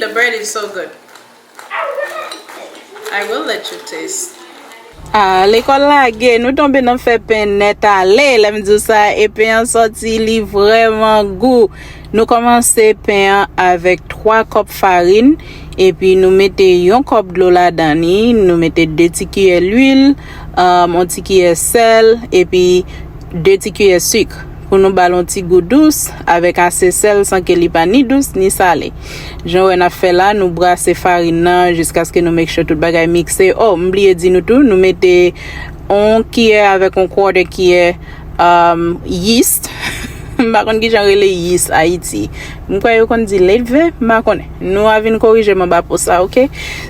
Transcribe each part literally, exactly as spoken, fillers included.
The bread is so good. I will let you taste. Ah, lekòl lage, nou tonbe nan fè pen nèt ale. Lè m di w sa, e pen an sòti, li vrèman gou. Nou kòmanse pen an avèk twa kòp farin, epi nou mete yon kòp dlo ladan li, nou mete de ti kiyè lwil, um, yon ti kiyè sèl, epi de ti kiyè sik pou nou ba l yon ti gou dous avèk ase sèl san ke li pa ni dous ni sale. Jan w wè n ap fè la, nou brase farin nan jiskaske nou make sure tout bagay mikse. Oh, m bliye di nou tou, nou mete yon kiyè avèk yon quarter kiyè, um, yeast. M pa konn kijan rele yeast Ayiti. M kwè yo konn di ledven, m pa konnen. Nou a vin korije m anba post la, oke?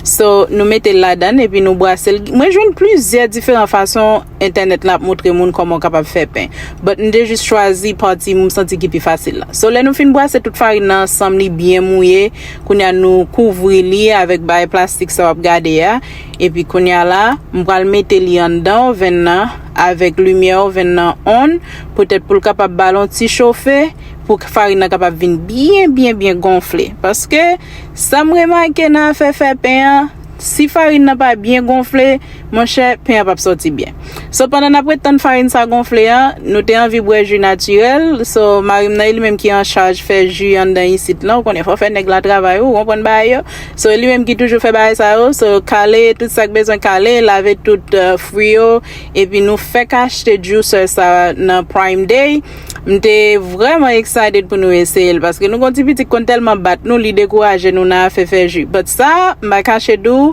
So, nou mete l ladan l epi nou brase l. Mwen jwenn plizyè diferan fason entènèt la ap montre moun kòman w kapab fè pen. But m te jis chwazi pati m santi ki pi fasil la. So, lè nou fin brase tout farin nan ansanm, li byen mouye, kounye a nou kouvri li avèk bagay plastik sa w ap gade a. Epi kounye a la, m pral mete li anndan oven nan avèk limyè oven nan on, poutèt pou l kapab ba l yon ti chofe, pou farin nan kapab vin byen, byen, byen gonfle. Paske sa m remake nan afè fè pen an, si farin nan pa byen gonfle, monchè, pen an p ap sòti byen. So, pandan n ap ret tann farin sa gonfle an, nou te anvi bwè ji natirèl. So, mari m nan, e li menm ki an chaj fè ji anndan isit lan. Ou konnen, fò fè nèg la travay, ou konprann bagay yo. So, e li menm ki toujou fè bagay sa yo. So, kale tout sa k bezwen kale, lave tout, euh, fwi yo. Epi nou fèk achte juicer sa nan Prime Day. M te vrèman excited pou nou eseye l, paske nou gon ti pitit konn tèlman bat nou, li dekouraje nou nan afè fè ji. But sa, m pa kache di w,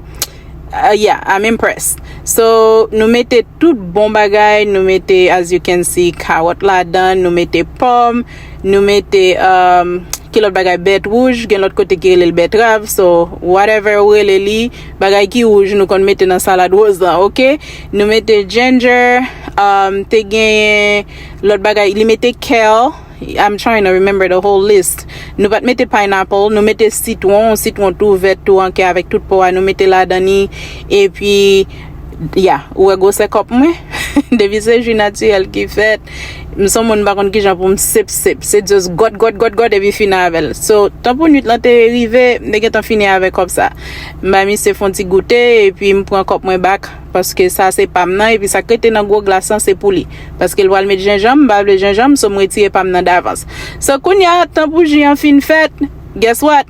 uh, yeah, I'm impressed. So, nou mete tout bon bagay, nou mete, as you can see, kawòt ladan, nou mete pòm, nou mete, um, ki lòt bagay, bèt wouj, gen lòt kote ki rele l bètrav, so, whatever ou rele li, bagay ki wouj, nou konn mete nan salad rose lan, oke? Nou mete ginger, um, te genyen lòt bagay, li mete kale. I'm trying to remember the whole list. Nou pa t mete pineapple, nou mete sitwon, sitwon tou vèt, tou an kè avèk tout po a, nou mete ladan li. Epi, yeah, ou wè gwosè kòp mwen? Depi se ji natirèl ki fèt, m se yon moun m pa konn kijan pou m sip, sip. Se just gòt, gòt, gòt, gòt, epi fini avè l. So, tan pou nwit lan te rive, m te gentan fini avè kòp sa. M bay misye fè yon ti goute, epi m pran kòp mwen back. Paske sa se pa m nan, epi sa k rete nan gwo glas lan, se pou li. Paske l pral met jenjanm, m pa vle jenjanm, so m retire pa m nan davans. So, kounye a, tan pou ji an fin fèt, guess what?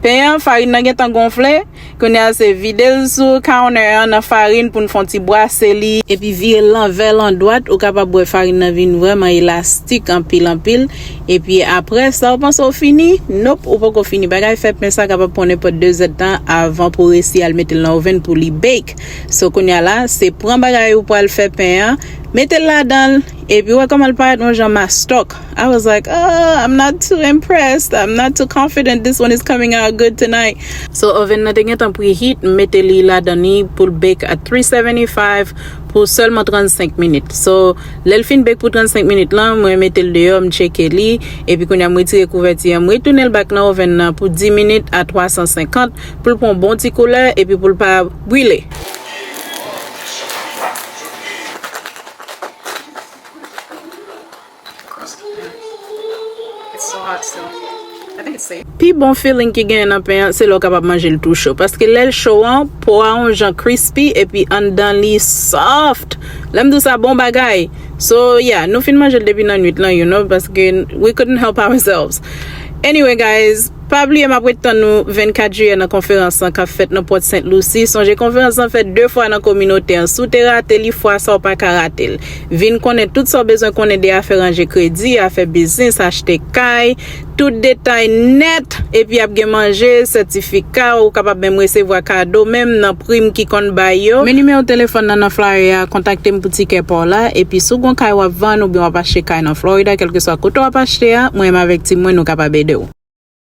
Pen an, farin nan gentan gonfle. Kounye a, se vide l sou counter an nan farin pou n fè yon ti bwase li. Epi vire l lanvè landwat, ou kapab wè farin nan vin vrèman elastik anpil, anpil. Epi apre sa, ou panse w fini? Nope, ou poko fini. Bagay fè pen sa kapab pran nenpòt de zèdtan avan pou w resi al mete l nan oven pou li bake. So, kounye a la, se pran bagay ou pral fè pen an, mete l ladan l, epi w wè kòman l parèt yon jan mastòk. I was like, "Oh, I'm not too impressed. I'm not too confident this one is coming out good tonight." So, oven nan te gentan preheat, m mete li ladan li pou l bake at three seventy-five pou sèlman trannsenk minit. So, lè l fin bake pou trannsenk minit lan, mwen mete l deyò, m tcheke li, epi kounye a m retire kouvèti an, m retounen l back nan oven nan pou dis minit a twa san senkant pou l pran yon bon ti koulè, epi pou l pa brile. It's so hot still. I think it's safe. Pi bon feeling ki genyen nan pen an, se lè w kapab manje l tou cho. Paske lè l cho an, po a yon jan crispy, epi anndan li soft. Lè m di w sa bon bagay. So, yeah, nou fin manje l depi nan nwit lan, you know, paske we couldn't help ourselves. Anyway, guys, pa bliye m ap ret tann nou vennkat jiyè nan konferans lan k ap fèt nan Pòt Sent Lousi. Sonje konferans lan fèt de fwa nan kominote an. Si w te rate li, fwa sa w pa ka rate l. Vin konnen tout sa w bezwen konnen de afè ranje kredi, afè biznis, achte kay, tout detay nèt. Epi ap gen manje, sètifika, ou kapab menm resevwa kado menm nan prim ki konn bay yo. Men nimewo telefòn nan nan flyer a, kontakte m pou tikè pa w la. Epi si w gon kay w ap vann oubyen w ap achte kay nan Florida, kèlkeswa kote w ap achte a, mwen menm avèk tim mwen nou kapab ede w.